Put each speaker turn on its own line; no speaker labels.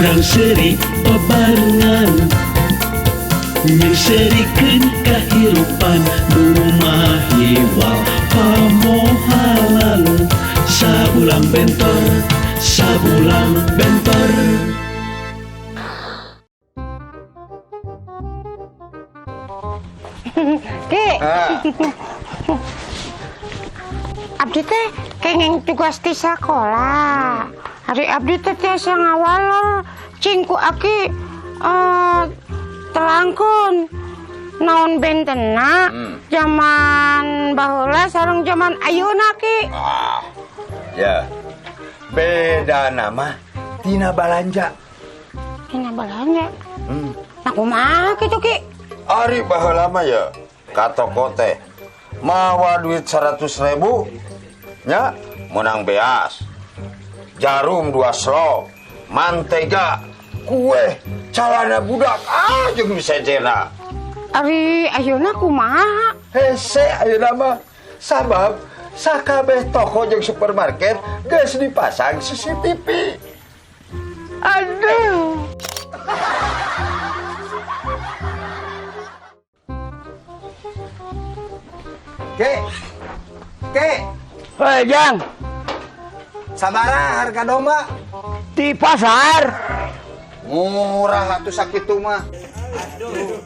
Urang seuri babarengan, Nyeungseurikeun kahirupan nu mahiwal pamohalan. Sabulang bentor, sabulang bentor.
Ki. Abdi teh kenging tugas di sekolah. Hari abdi teh tiasa ngawalor cing ku aki telangkun naon bentena zaman baheula sareng zaman ayeuna, Ki.
Ah, ya. Beda nama tina balanja.
Tina balanja. Nah, kumaha kitu, Ki?
Ari baheula mah ya ka toko teh mawa duit 100 ribu nya menang beas, jarum dua slop, mantega, kue, calana budak, ah, jeung sejena.
Ari ayeuna kumaha?
Hese ayeuna mah, sabab sakabeh toko jeung supermarket geus dipasang CCTV.
Aduh.
Ke, ke.
Hei, Jang.
Sabaraha harga domba?
Di pasar.
Murah atuh sakitu mah.
Aduh.